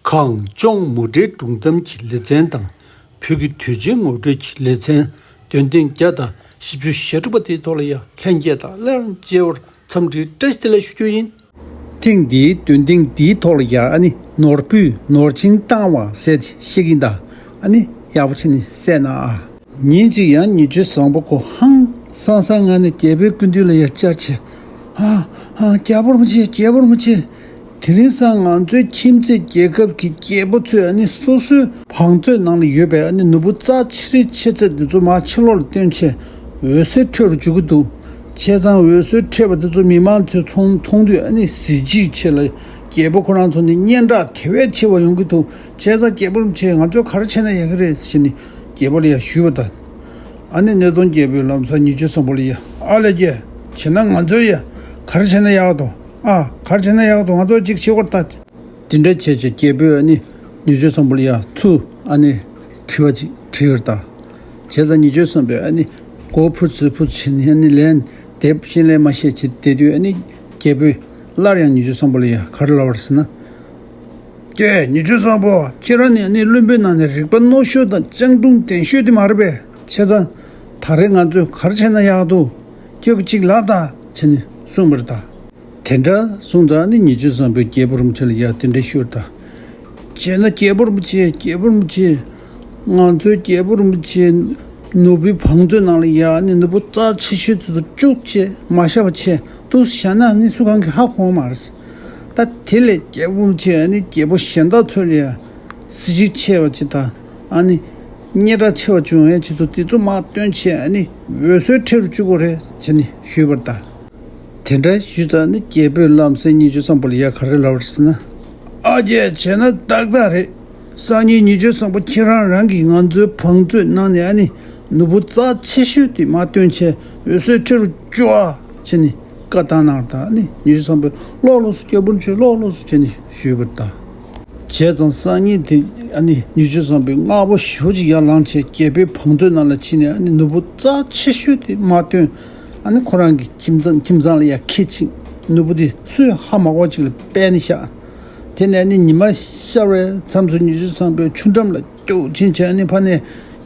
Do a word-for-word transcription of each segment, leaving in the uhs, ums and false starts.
གངས་ལྗོངས་མུ་འབྲེལ་སྒྲུང་གཏམ་གྱི་ལེ་ཚན་དང་། བོད་ཀྱི་དུས་ཆེན་ངོ་སྤྲོད་ཀྱི་ལེ་ཚན། འདོན་ཐེངས་བརྒྱ་དང་བཞི་བཅུ་ཞེ་དྲུག་པ་དེའི་ཐོག་ལ་ཡང་ལྷན་རྒྱས་དང་སླར་མཇལ་བར་འཚམས་འདྲིའི་བཀྲ་ཤིས་བདེ་ལེགས་ཞུ་རྒྱུ་ཡིན། ཐེངས་འདིའི་འདོན་ཐེངས་འདིའི་ཐོག་ལ་ཡང་ཨ་ནི་ནོར་བུས་ནོར་གཅིག་བཏང་བ་ཟེར་ཏེ་བཤད་ཀྱིན་གདའ། ཨ་ནི་ཡག་པོ་བྱས་ནས་གསན་ན་ཨ། ཉིན་གཅིག་ཡང་ཉི་ཆོས་བཟང་པོ་ཁོ་ཧང་སང་སང་ངང་ནས་རྒྱལ་པོའི་སྐུ་མདུན་ལ་ཡར་བཅར་བྱས། ཨ་ཨ། རྒྱལ་པོ་རིན་པོ་ཆེ། རྒྱལ་པོ་རིན་པོ་ཆེ། དེ་རིང་སང་ང་ཚོའི་ཁྱིམ་མཚེས་རྒྱལ་ཁབ་ཀྱི་རྒྱལ་པོ་ཚོས་ཨ་ནི་སོ་སོའི་བང་མཛོད་ནང་ལ་ཡོད་པའི་ཨ་ནི་ནོར་བུ་རྩ་ཆེ་རི་ཆེ་ཚད་དེ་ཚོ་མར་ཕྱི་ལོགས་ལ་བཏོན་བྱས་འོད་ཟེར་འཕྲོ་རུ་འཇུག་གི་འདུག་བྱས་ཙང་འོད་ཟེར་འཕྲོས་པ་དེ་ཚོ་མི་མང་ཚོས་མཐོང་མཐོང་དུས་ཨ་ནི་གཟི་བརྗིད་ཆེ་ལ་རྒྱལ་པོ་ཁོ་རང་ཚོ་ནི་སྙན་གྲགས་དེ་བས་ཆེ་བ་ཡོང་གི་འདུག་བྱས་ཙང་རྒྱལ་པོ་རིན་པོ་ཆེ། ང་ཚོས་ག་རེ་བྱས་ན་ཡག་གི་རེད་ཟེར་ནས་རྒྱལ་པོ་ལ་ཡང་ཞུས་པ་དང་། ཨ་ནི་སྣེ་གདོང་རྒྱལ་པོས་ལམ་སང་ཉི་ཆོས་བཟང་པོ་ལ་ཡ། ཨ་ལས་ཀྱེ། བྱས་ན་ང་ཚོས་ཡ་ག་རེ་བྱས་ན་ཡག་འདུག་ཨ། ག་རེ་བྱས་ན་ཡག་འདུག་ང་ཚོ་གཅིག་བྱེད་དགོས་ད། དེ་འདྲ་བྱས་བྱས་རྒྱལ་པོས་ཨ་ནི་ཉི་ཆོས་བཟང་པོ་ལ་ཡ་ཚུར་ཨ་ནི་དྲི་བ་ཅིག་དྲིས་པ་རེད་ད། བྱས་ཙང་ཉི་ཆོས་བཟང་པོས་ཨ་ནི་མགོ་ཕུར་ཚུར་ཕུར་བྱས་ནས་ཨ་ནི་ལན་འདེབས་ཤེས་ལན་མ་ཤེས་བྱས་བསྡད་དུས་ཨ་ནི་རྒྱལ་པོས་སླར་ཡང་ཉི་ཆོས་བཟང་པོ་ལ་ཡ་ག་རེ་ལབ་པ་རེད་ཟེར་ན། ཀྱེ། ཉི་ཆོས་བཟང་པོ། ཁྱེད་རང་ནི་ཨ་ནི་བློན་པོའི་ནང་ནས་རིག་པ་རྣོ་ཤོས་དང་སྤྱང་གྲུང་ལྡན་ཤོས་དེ་མ་རེད་པས། བྱས་ཙང་ད་རེས་ང་ཚོས་ག་རེ་བྱས་ན་ཡག་འདུག་ཁྱོད་ཀྱིས་གཅིག་ལབ་དང་བྱས་ནས་གསུངས་པ་རེད་ད། དེ་འདྲ་གསུངས་ཙང་ནི་ཉི་ཆོས་བཟང་པོས་རྒྱལ་པོ་རིན་པོ་ཆེ་ལ་ཡ་དེ་འདྲ་ཞུས་པ་རེད་ད། བྱས་ན་རྒྱལ་པོ་རིན་པོ་ཆེ། རྒྱལ་པོ་རིན་པོ་ཆེ། ང་ཚོའི་རྒྱལ་པོ་རིན་པོ་ཆེ་ནོར་བུའི་བང་མཛོད་ནང་ལ་ཡ་ནི་ནོར་བུ་རྩ་ཆེ་ཤོས་དེ་ཚོ་བཅུག་བྱས་མ་བཞག་པ་བྱས་འདུག་བཞག་ན་ནི་སུ་གང་གིས་ཧ་གོ་བ་མ་རེད། ད་དེ་ལས་རྒྱལ་པོ་རིན་པོ་ཆེ་ཨ་ནི་རྒྱལ་པོ་གཞན་དག་ཚོ་ལ་ཡ་གཟི་བརྗིད་ཆེ་བ་ཅིག་དང་ཨ་ནི་སྙན་གྲགས་ཆེ་བ་བྱུང་བའི་ཆེད་དུ་དེ་ཚོ་མར་བཏོན་བྱས་ཨ་ནི་འོད་ཟེར་འཕྲོ་རུ་བཅུག་དགོས་རེད་བྱས་ནས་ཞུས་པ་རེད་ད། དེ་འདྲ་ཞུས་ཙང་ནི་རྒྱལ་པོས་ལམ་སེང་ཉི་ཆོས་བཟང་པོ་ལ་ཡ་ག་རེ་ལབ་པ་རེད་ཟེར་ན། ཨ་ཀྱེ། བྱས་ན་ཏག་ཏག་རེད། སང་ཉིན་ཉི་ཆོས་བཟང་པོ་ཁྱེད་རང་རང་གིས་ང་ཚོའི་བང་མཛོད་ནང་ནས་ཨ་ནི་ནོར་བུ་རྩ་ཆེ་ཤོས་དེ་མར་བཏོན་བྱས་འོད་ཟེར་འཕྲོ་རུ་བཅུག་ཨ་བྱས་ནས་བཀའ་བཏང་གནང་བ་དང་ཨ་ནི་ཉི་ཆོས་བཟང་པོས་ལགས་ལགས་སོ། རྒྱལ་པོ་རིན་པོ་ཆེ། ལགས་ལགས་སོ་བྱས་ནས་ཞུས་པ་རེད་ད། བྱས་ཙང་སང་ཉིན་དེ་ཨ་ནི་ཉི་ཆོས་བཟང་པོས་སྔ་པོ་ཞེ་པོ་ཅིག་ཡར་ལངས་བྱས་རྒྱལ་པོའི་བང་མཛོད་ནང་ལ་ཕྱིན་ནས་ཨ་ནི་ནོར་བུ་རྩ་ཆེ་ཤོས་དེ་མར་བཏོན། ཨ་ནི་ཁོ་རང་གི་ཁྱིམ་ཚང་ཁྱིམ་ཚང་ལ་ཡར་འཁྱེར་ཕྱིན། ནོར་བུ་དེ་སུས་ཧ་མ་གོ་བ་ཅིག་ལ་སྤར་ནས་བཞག་དེ་ནས་ཨ་ནི་ཉི་མ་ཤར་བའི་མཚམས་སུ་ཉི་ཆོས་བཟང་པོས་ཆུ་འགྲམ་ལ་རྒྱུག་ཕྱིན་བྱས་ཨ་ནི་ཕར་ནས་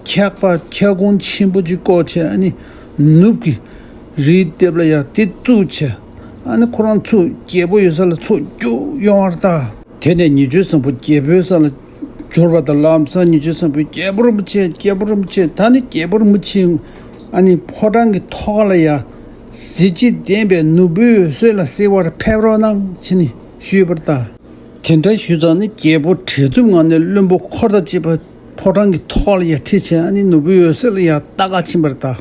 འཁྱག་པ་འཁྱག་ཀོང་ཆེན་པོ་ཅིག་བཀོག་བྱས་ཨ་ནི་ནོར་བུ་གི་རིའི་ལྡེབས་ལ་ཡར་དེ་བཙུགས་བྱས་ཨ་ནི་ཁོ་རང་ཚུར་རྒྱལ་པོ་ཡོད་ས་ལ་ཚུར་རྒྱུགས་ཡོང་བ་རེད་ད། དེ་ནས་ཉི་ཆོས་བཟང་པོ་རྒྱལ་པོའི་ས་ལ་འབྱོར་བ་དང་ལམ་སང་ཉི་ཆོས་བཟང་པོས་རྒྱལ་པོ་རིན་པོ་ཆེ། རྒྱལ་པོ་རིན་པོ་ཆེ། ད་ནི་རྒྱལ་པོ་རིན་པོ་ཆེ་ཨ་ནི་ཕོ་བྲང་གི་ཐོག་ཁ་ལ་ཡ་གཟི་བརྗིད་ལྡན་པའི་ནོར་བུའི་འོད་ཟེར་ལ་གཟིགས་པར་ཕེབས་རོགས་གནང་བྱས་ནས་ཞུས་པ་རེད་ད། དེ་འདྲ་ཞུས་ཙང་ནི་རྒྱལ་པོ་བྲེལ་འཚུབ་ངང་ནས་བློན་པོ་འཁོར་དང་བཅས་པ་ཕོ་བྲང་གི་ཐོག་ལ་ཡར་ཁྲིད་བྱས་ཨ་ནི་ནོར་བུའི་འོད་ཟེར་ལ་ཡར་ལྟ་ག་ཕྱིན་པ་རེད་ད།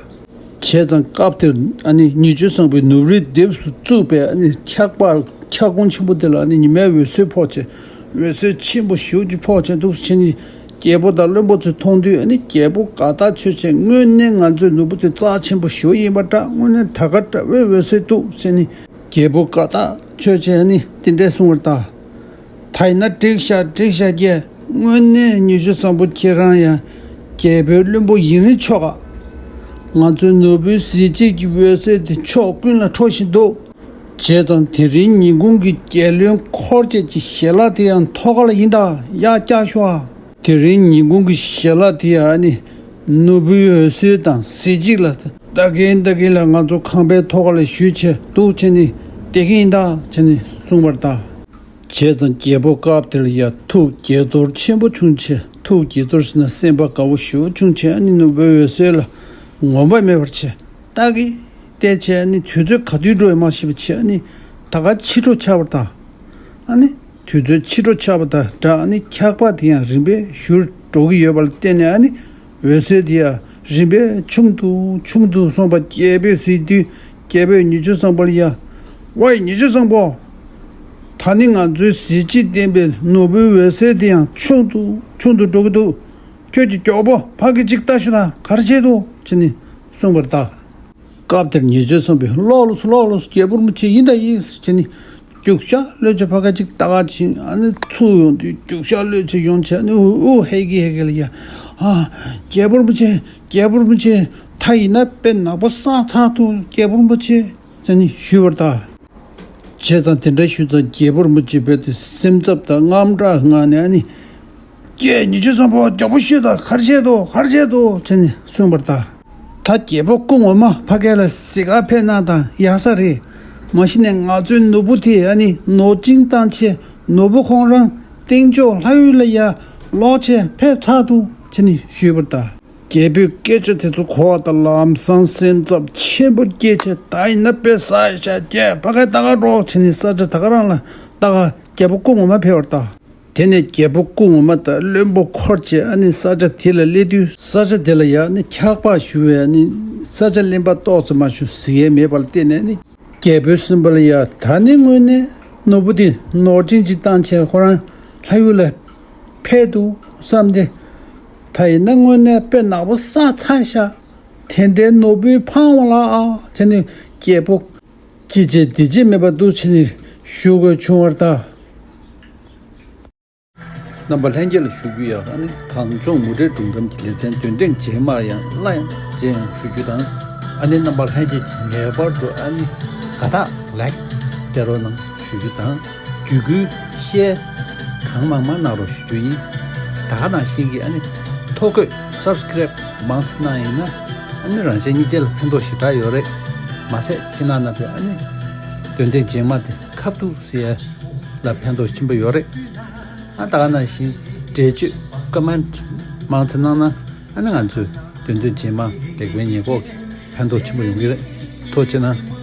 བྱས་ཙང་སྐབས་དེར་ཨ་ནི་ཉི་ཆོས་བཟང་པོས་ནོར་བུའི་ལྡེབས་སུ་བཙུགས་པའི་ཨ་ནི་འཁྱག་པ་འཁྱག་ཀོང་ཆེན་པོ་དེ་ལ་ཨ་ནི་ཉི་མའི་འོད་ཟེར་ཕོག་བྱས་འོད་ཟེར་ཆེན་པོ་ཞེ་པོ་ཅིག་ཕོག་བྱས་འདུག་སེ་བྱས་ནས་རྒྱལ་པོ་དང་བློན་པོ་ཚོས་མཐོང་དུས་ཨ་ནི་རྒྱལ་པོ་དགའ་ཐག་ཆོད་བྱས་དངོས་གནས་ང་ཚོའི་ནོར་བུ་དེ་རྩ་ཆེན་པོ་ཞེ་པོ་ཡིན་པ་འདྲ། དངོས་གནས་ད་ག་འདྲ་བའི་འོད་ཟེར་འདུག་ཟེར་ནས་རྒྱལ་པོ་དགའ་ཐག་ཆོད་བྱས་ཨ་ནི་དེ་འདྲས་གསུངས་པ་རེད་ད། ད་ཡིན་ན་འགྲིག་ཤག་འགྲིག་ཤག་ཀྱེ། དངོས་གནས་ཉི་ཆོས་བཟང་པོ་ཁྱེད་རང་ཡང་རྒྱལ་པོའི་བློན་པོ་ཡིན་རིན་ཆོག་ག་ང་ཚོའི་ནོར་བུའི་གཟི་བརྗིད་ཀྱི་འོད་ཟེར་དེ་ཕྱོགས་ཀུན་ལ་འཕྲོ་བཞིན་འདུག་བྱས་ཙང་དེ་རིང་ཉིན་གུང་གི་རྒྱལ་བློན་འཁོར་བཅས་ཀྱི་ཞལ་ལག་དེ་ཡང་ཐོག་ཁ་ལ་ཡིན་ད། ཡར་བཀྱག་ཤོག་ཨ། དེ་རིང་ཉིན་གུང་གི་ཞལ་ལག་དེ་ཡང་ཨ་ནི་ནོར་བུའི་འོད་ཟེར་དང་གཟི་བརྗིད་ལ་ལྟ་གིན་ལྟ་གིན་ལ་ང་ཚོ་ཁང་པའི་ཐོག་ཁ་ལ་བཞུད་བྱས་འདུག་བྱས་ནས་བསྡད་ཀྱི་ཡིན་ད་བྱས་ནས་གསུངས་པ་རེད་ད། བྱས་ཙང་རྒྱལ་པོ་སྐབས་དེར་ཡང་ཐུགས་དགྱེས་ཚོར་ཆེན་པོ་བྱུང་བྱས། ཐུགས་དགྱེས་ཚོར་ཟེར་ན་སེམས་པ་དགའ་བོ་ཞེ་པོ་བྱུང་བྱས་ཨ་ནི་ནོར་བུའི་འོད་ཟེར་ལ་ངོམས་པ་མེད་པར་བྱས་ལྟ་གི་བལྟས་བྱས་ཨ་ནི་དུས་ཚོད་ག་དུས་འགྲོ་ཡང་མ་ཤེས་པ་བྱས་ཨ་ནི་ད་ག་ཕྱི་དྲོ་ཆགས་པ་དང་། ཨ་ནི་དུས་ཚོད་ཕྱི་དྲོ་ཆགས་པ་དང་སྦྲགས་ཨ་ནི་འཁྱག་པ་དེ་ཡང་རིམ་པས་བཞུར་འགྲོ་གི་ཡོད་པ་ལ་བརྟེན་ནས་ཨ་ནི་འོད་ཟེར་དེ་ཡང་རིམ་པས་ཆུང་དུ་ཆུང་དུ་སོང་བ་རྒྱལ་པོས་གཟིགས་དུས་རྒྱལ་པོས་ཉི་ཆོས་བཟང་པོ་ལ་ཡ། ཝེ་ཉི་ཆོས་བཟང་པོ། ད་ནི་ང་ཚོའི་གཟི་བརྗིད་ལྡན་པའི་ནོར་བུའི་འོད་ཟེར་དེ་ཡང་ཆུང་དུ་ཆུང་དུ་འགྲོ་གི་འདུག་ཁྱོད་ཀྱིས་མགྱོགས་པོ་ཕ་གི་ཅིག་ལྟ་ཤོག་དང་ག་རེ་བྱས་འདུག་ཅེས་ནི་གསུངས་པར་གདའ། སྐབས་དེར་ཉི་ཆོས་བཟང་པོས་ལོག་ལོག་སུ་ལོག་ལོག་སུ་རྒྱལ་པོ་རིན་པོ་ཆེ་ཡིན་ད་ཡིན་ཟེར་ནི་རྒྱུག་ཤ་གློད་ཆ་ཕ་ག་ཅིག་ལྟ་ག་ཕྱིན་ཨ་ནི་ཚུར་ཡོང་དུས་རྒྱུག་ཤ་གློད་ཆ་ཡོང་བྱས་ནི་ཨུ་ཨུ་ཧེ་གི་ཧེ་གི་ལ་ཡ། ཨ། རྒྱལ་པོ་རིན་པོ་ཆེ། རྒྱལ་པོ་རིན་པོ་ཆེ། ད་ཡིན་ན་དཔེ་ནག་པོ་བསགས་ཚར་འདུག་རྒྱལ་པོ་རིན་པོ་ཆེ་ཟེར་ནི་ཞུས་པར་གདའ། བྱས་ཙང་དེ་འདྲ་ཞུས་ཙང་རྒྱལ་པོར་མོ་ཅིག་བོས་ཏེ་སེམས་འཚབ་དང་དངངས་སྐྲག་ངང་ནས་ཨ་ནི། ཀྱེ་ཉི་ཆོས་བཟང་པོ། རྒྱལ་པོ་ཤོད་དང་། ག་རེ་བྱས་འདུག་ག་རེ་བྱས་འདུག་བྱས་ནས་གསུངས་པར་གདའ། ད་རྒྱལ་པོ་སྐུ་ངོ་མ་ཕ་གི་ལ་གཟིགས་གར་ཕེབས་གནང་དང་ཡག་ས་རེད། མ་གཞི་ནས་ང་ཚོའི་ནོར་བུ་དེ་ཨ་ནི་ནོར་གཅིན་བཏང་བྱས་ནོར་བུ་ཁོང་རང་སྟེང་ཕྱོགས་ལྷ་ཡུལ་ལ་ཡར་ལོག་བྱས་ཕེབས་ཚར་འདུག་བྱས་ནས་ཞུས་པར་གདའ། རྒྱལ་པོས་སྐད་ཆ་དེ་ཚོ་གོ་བ་དང་ལམ་སང་སེམས་འཚབ་ཆེན་པོ་སྐྱེས་བྱས། ད་ཡིན་ན་དཔེ་བསགས་ཤག་ཀྱེ་ཕ་གི་ད་ག་འགྲོ་བྱས་ནས་ས་ཆ་ད་ག་རང་ལ་ལྟ་ག་རྒྱལ་པོ་སྐུ་ངོ་མ་ཕེབས་པར་གདའ། དེ་ནས་རྒྱལ་པོ་སྐུ་ངོ་མ་དང་བློན་པོ་འཁོར་བྱས་ཨ་ནི་ས་ཆ་དེ་ལ་སླེབས་དུས་ས་ཆ་དེ་ལ་ཡ་ཨ་ནི་འཁྱག་པ་བཞུ་བའི་ཨ་ནི་ས་ཆ་རློན་པ་ཏོག་ཙམ་མ་བཞུ་གཟིགས་ཡས་མེད་པ་ལ་བརྟེན་ནས་ཨ་ནི། རྒྱལ་པོའི་སེམས་པ་ལ་ཡ་ད་ནི་དངོས་གནས་ནོར་བུ་དེ་ནོར་གཅིན་ཅིག་བཏང་བྱས་ཁོ་རང་ལྷ་ཡུལ་ལ་ཕེབས་འདུག་བསམ་སྟེ། ད་ཡིན་ན་དངོས་གནས་དཔེ་ནག་པོ་བསགས་ཚར་ཤག་དེ་འདྲའི་ནོར་བུའི་ཕང་བ་ལ་ཨ་བྱས་ནས་རྒྱལ་པོ་ཅི་བྱེད་འདི་བྱེད་མེད་པར་འདུག་བྱས་ནས་བཞུགས་དགོས་བྱུང་བར་གདའ། རྣམ་པ་ལྷན་རྒྱས་ལ་ཞུ་རྒྱུ་ཡག་ཨ་ནི་གངས་ལྗོངས་མུ་འབྲེལ་སྒྲུང་གཏམ་གྱི་ལེ་ཚན་འདོན་ཐེངས་རྗེས་མར་ཡང་སླར་ཡང་མཇལ་ཡོང་ཞུ་རྒྱུ་དང་། ཨ་ནི་རྣམ་པ་ལྷན་རྒྱས་ཀྱིས་ངེས་པར་དུ་ཨ་ནི་དགའ་རྟགས་ལེགས་སྤྲད་རོགས་གནང་ཞུ་རྒྱུ་དང་། བརྒྱུད་སྐུལ་ཤེར་གང་མང་མང་གནང་རོགས་ཞུ་རྒྱུ་ཡིན། ད་ག་ནང་བཞིན་གྱི་ཨ་ནི་ཐོ་འགོད་སབ་སི་ཀེ་རེབ་མང་ཙམ་གནང་ཡིན་ན་ཨ་ནི་རང་གཞན་གཉིས་ཆ་ལ་ཕན་ཐོགས་ཞེ་དྲག་ཡོད་རེད། མ་ཟད་ཁྱེད་རྣམ་པས་ཨ་ནི་འདོན་ཐེངས་རྗེས་མ་དེ་ཁ་ཐུག་ཟེར་ཡ་ལ་ཕན་ཐོགས་ཆེན་པོ་ཡོད་རེད། ཨ་ད་ག་ནང་བཞིན་འགྲེལ་བརྗོད་ཀོ་མེན་ཊི་མང་ཙམ་གནང་ན་ཨ་ནི་ང་ཚོས་འདོན་ཐེངས་རྗེས་མ་ལེགས་སྤེལ་ཉེས་འགོག་གི་ཕན་ཐོགས་ཆེན་པོ་ཡོང་གི་རེད། ཐུགས་རྗེ་གནང་།